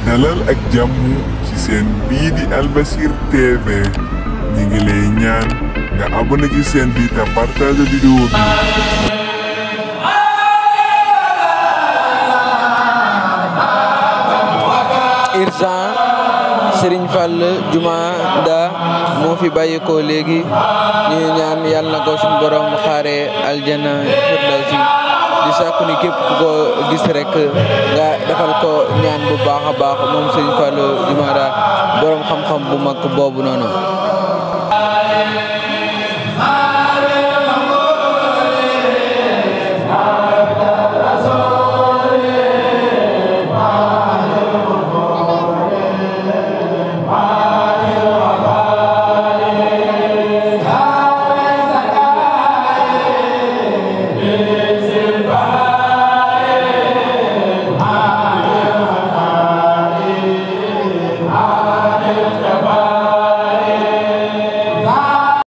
dalal ak jàmm ci seen bii di Albasir TV ñi ngi lay ñaan nga abonné ci seen bi te partage vidéo bi. Irsan Serigne Fall Jumaada moo fi bàyyi ko léegi ñu ñaan yàlla na ko suñu borom xaare aljana firdawsi di sàkku ni képp ku ko gis rek nga defal ko ñaan bu baax a baax moom Serigne Fall Jumaada borom xam-xam bu mag boobu noonu.